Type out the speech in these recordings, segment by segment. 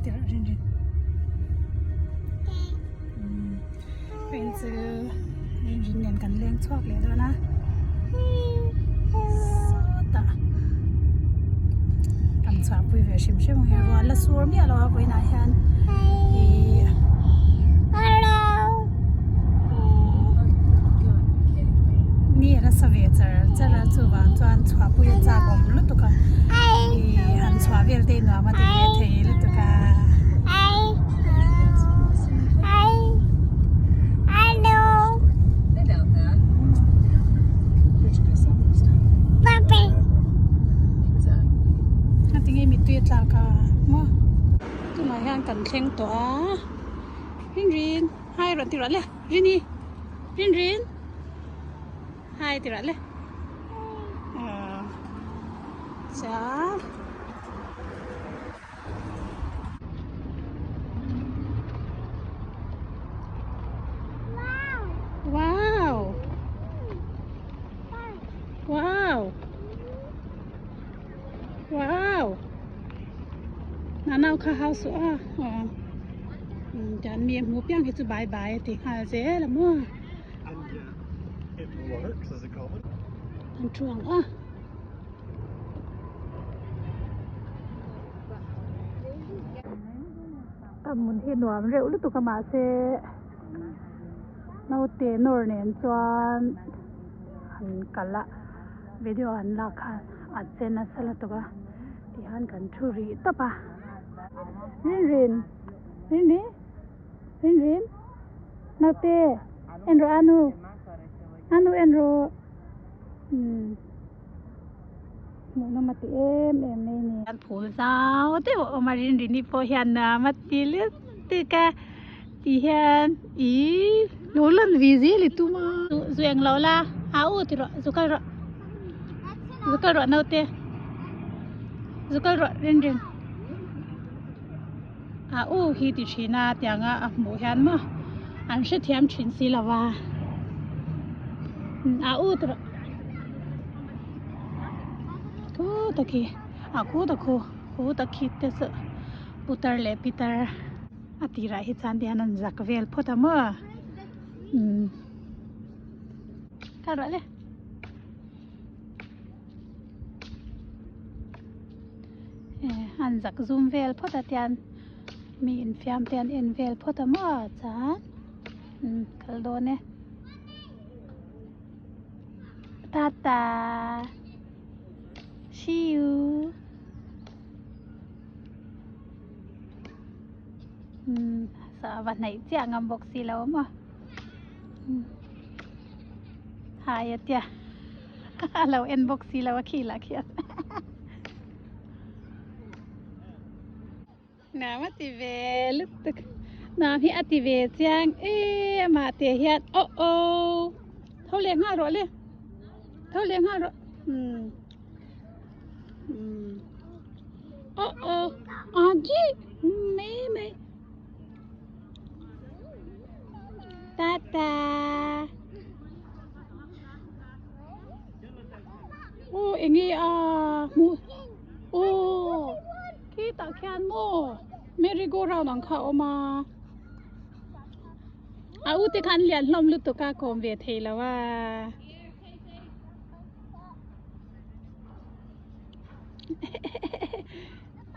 tirh rin rin. Vawiin chu rin rin nen kan leng chhuak leh dawn a sawtah kan chhuahpui ve hrim hrim ang hi ruah la sur miah lo a vawiinah hian ihh ni a la sa ve char char a chuvang chuan chhuahpui a chak awm lutuk a ihh han chhuah vel te hi nuam a ti ve thei lutuk a. Tinge mittui a tlak a maw tunah hian kan thleng tawh a rin rin hai rawn ti rawh le rini rin rin hai ti rawh le ah cha. Wow! Wow! Wow! Nanau kha hau suh a aw tian mi a hmuh piang hi chu bye bye a ti nghal zel a maw an thu ang a. A hmun hi nuam reuh lutuk a mahse naute nawr nen chuan an kal a video an lak khan a che nasa lutuk a tihian kan thu rih tawp a rin rin rin rin rin rin naute en rawh anu anu en rawh umm. Hmuhnawm a ti em em mai a ni. An phul zau deuh a awm a rinrini pawh hian nuam a ti lut tuk a ti hian ihh lo lan ve zel i tum a. Zu eng lo la a u ti rawh zu kal rawh zu kal rawh naute zu kal rawh rinrin a u hi ti thin a tiang a a hmuh hian maw an hrethiam thin si lo va a u ti rawh. Thu taki a khu ta khu khu ta khi te chu putar leh pitar a tirah hi chuan tihian an zak vel phawt a maw umm kal rawh le an zak zum vel phawt a tian mi infiam te an en vel phawt a maw chuan umm kal dawn e. Tata See you umm sa va hnaih chiah ngam bawk si lo maw umm hai a tia a lo en bawk si lo a khi lah khian Nam a ti ve lutuk. Nam hi a ti ve chiang em a tih hian oh oh tho leh nghal rawh le tho leh nghal rawh umm umm oh oh a ji mai mai tata oh eng nge a hmuh oh. Khitah khian maw merry go round ang kha a awm a a u te kha an lian hlawm lutuk a kawm ve thei lo a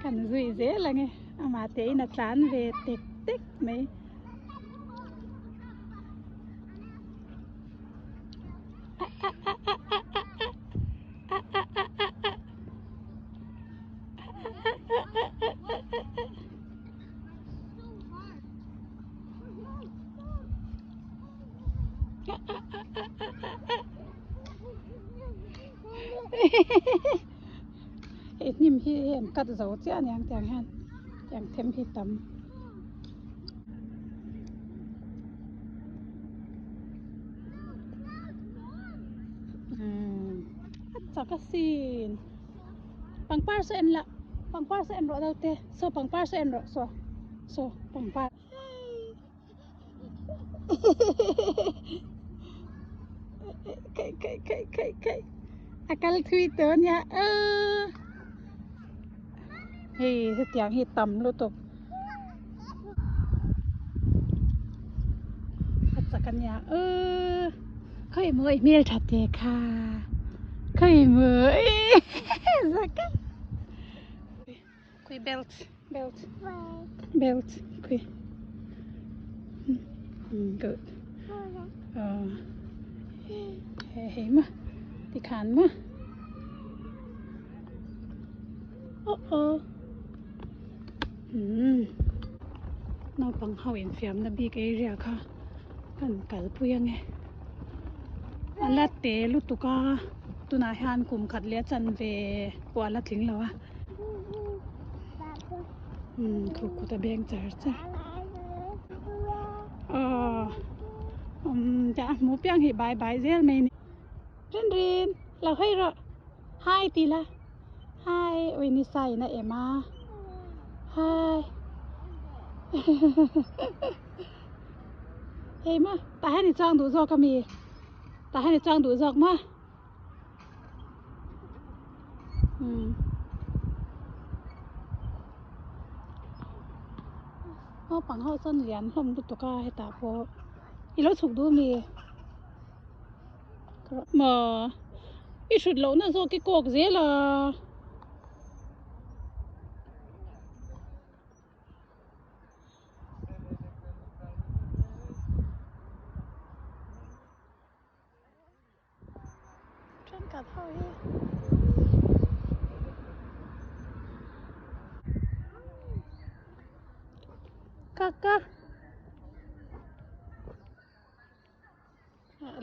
kan zui zel ang e amah te in a tlan ve tek tek mai. Hei hnim hi hei an cut zo chiah a niang tiang hian tiang them hi tam. A chak asin pangpar saw en lah pangpar saw en rawh naute saw pangpar saw en rawh saw saw pangpar kai kai kai kai kai a kal thui tawh ania aaa hei hetiang hi tam lutuk. ania aw khawi maw i hmeltha te kha khawi maw zak a khawi belt belt belt khawi good aw hei maw tikhan maw aw aw. Umm naupang ho infiamna bik area kha kan kalpui ange a la te lutuk a tunah hian kum khat leh a chanve pawh a la tling lo a umm khu kut a beng char char aw umm a hmuh piang hi bai bai zel mai a ni Rinrin lo hawi rawh hi tih la. Hi ui ni sa in a em a hi hei maw tah hian i chuang duh zawk ami tah hian i chuang duh zawk maw umm naupang ho chuan lian hlawm lutuk a hetah pawh i lo chhuk duh ami. Maw i hrut lohna zawk i kawk zel a. Thenkhat ho hi ka ka.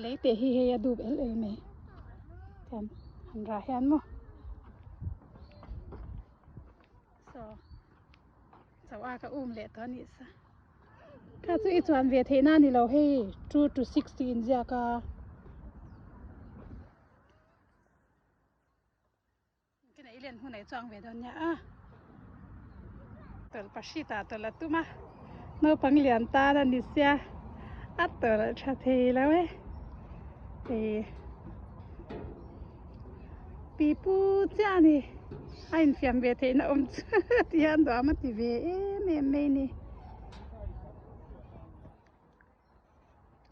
Lei teh hi hei a dup el el mai chuan han rah hian maw saw chauh a ka um leh tawh a nih sa kha chu i chuan ve theih na a ni lo hei two to six tih inziak a. Kena i len hun ai chuang ve dawn nia a. Tawlh pahrit ah tawlh a tum a, naupang lian tan a ni sia, a tawlh tha thei lo e. Hei pipu chiah a ni, a infiam ve theihna awm chu ti hian duam a ti ve em em mai ni.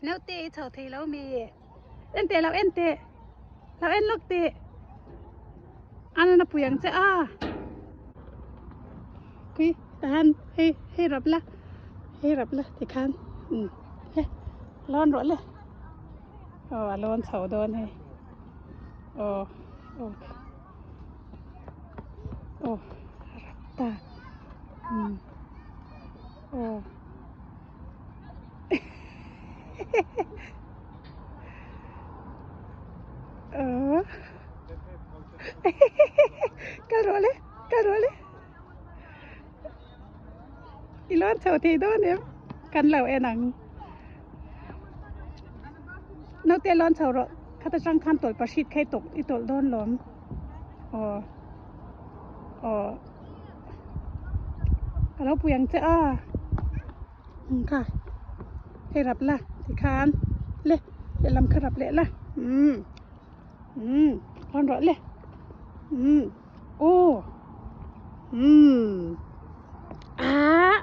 Naute i chho thei lo mi? En teh lo en teh. Lo en lawk teh. An a pui ang che a. Kui tahan hei hei rap la. Hei rap la tikhan. Um le lawn rawh le. Aw a lawn chho dawn hei. Aw aw aw rap ta. Um aw. Kal rawh le kal rawh le i lawn chho thei dawn em kan lo en ang naute lawn chho rawh khata tang khan tawlh pahrit kha i tawk i tawlh dawn lawm aw aw ka lo pui ang che a. Kha hei rap la tikhan le lehlam kha rap leh la umm umm rawn rawh le umm aw umm ah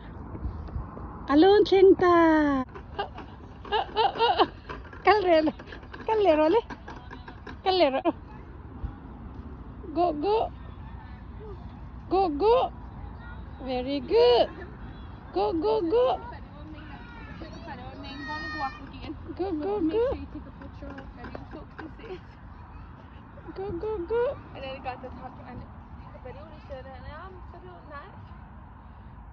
a lun thleng ta kal reh le kal leh rawh le kal leh rawh go go go go very good. Go go go. Go go go. Go go go.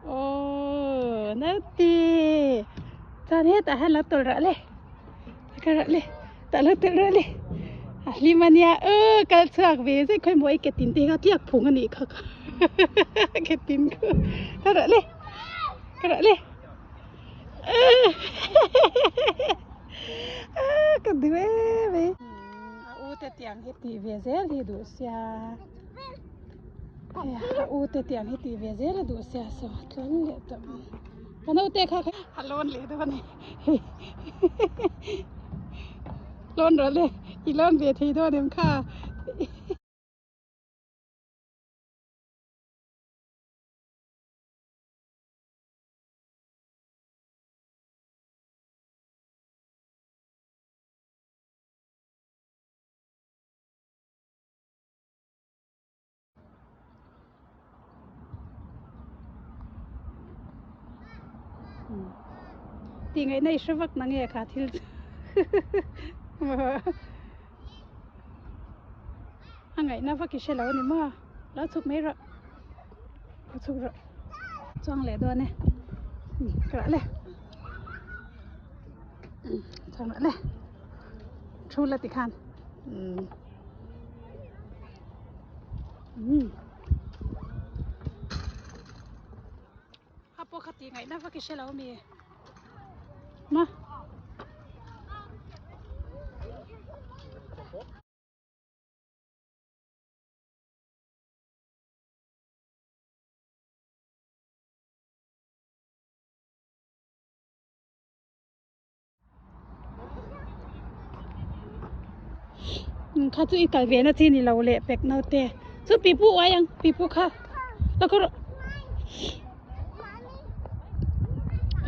Oh, naughty. Chuan hetah hian lo tawlh rah le. Ka rah le. Tah lo tawlh rah le. A hlim ania. Aw kal chhuak ve zet khawi maw i ke tin te kha tliak phung a nih kha. Ke tin khu. Ka rah le. Ka rah le. Ka duh em mai. A u te tiang hi tih ve zel hi duh sia. A u te tiang hi tih ve zel a duh sia saw tlawn leh tawh. Ka naute kha a lawn leh dawn a ni. Lawn rawh le i lawn ve thei dawn em kha. Tih ngaihna i hre vak na nge kha thil chu a ngaihna vak i hre lo a ni maw lo chhuk mai rawh lo chhuk rawh chuang leh dawn e ka rah le chuang rah le thu la ti khan umm umm. Kha pawh kha tih ngaihna vak i hre lo ami? Ma. Kha chu i kal ve na chi ni lo leh pek naute chu pipu uai ang pipu kha la kawr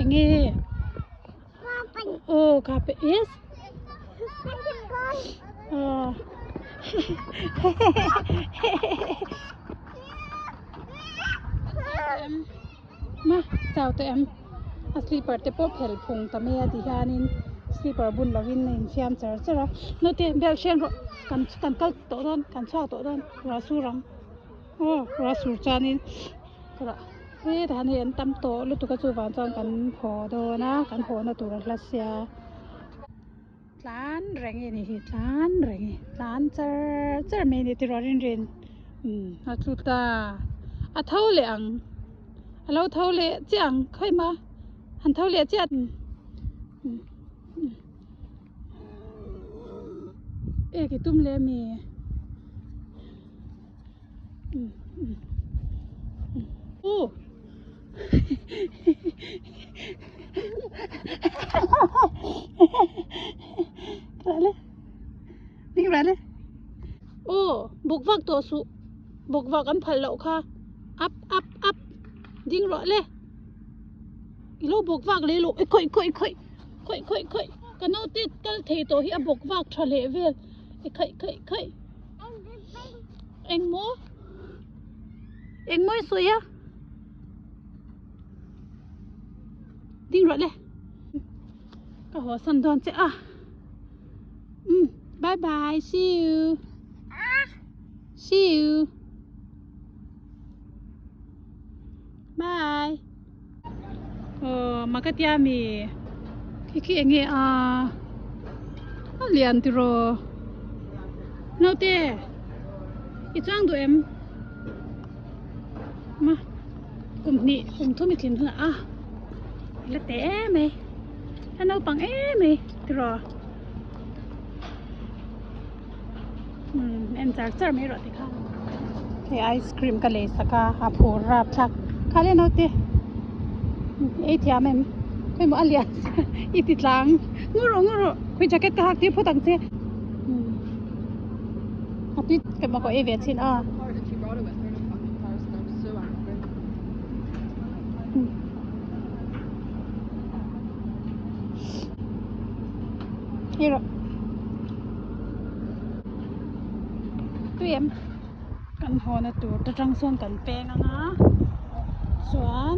enge aw kha pe yes aw Ma chau tawh em a slipper te pawh phel phung ta mai a ti hianin slipper bun lovin a infiam char char a naute belt hren rawh kan kan kal tawh dawn kan chhuak tawh dawn ruah sur ang aw ruah sur chuanin hetah hian hei an tam tawh lutuk a chuvang chuan kan haw dawn a kan haw na tur a hla sia tlan reng i ni hi tlan reng i tlan char char mai a ni tiraw rinrin umm a tlu ta a tho leh ang a lo tho leh chiah ang khawi ma han tho leh chiah umm umm ek i tum leh ami umm umm umm uh. Aw bawk vak tawh suh bawk vak an phal loh kha up up up ding rawh le i lo bawk vak leh loh i khawih khawih khawih khawih khawih khawih ka naute kal thei tawh hi a bawk vak tha leh vel i khawih khawih khawih engmaw engmaw i sawi a. Ding rawh le ka haw san dawn che a umm bye bye see you see you bye aw makatia mi khi khi enge a a lian tiraw naute i chuang duh em. Ma kum hnih kum thum i tling hunah a la teh em mai a naupang em mai tiraw umm en char char mai rawh tikhan hei ice cream ka lei sak a a phur rapthlak kha le naute ei thiam em khawi maw a lian i ti tlang ngur rawh ngur rawh khawi jacket ka hak tir phawt ang che. A tui ka mah kaw ei ve chin a. Ei rawh. Tui em? Kan haw na tur te tang sawn kan peng anga chuan.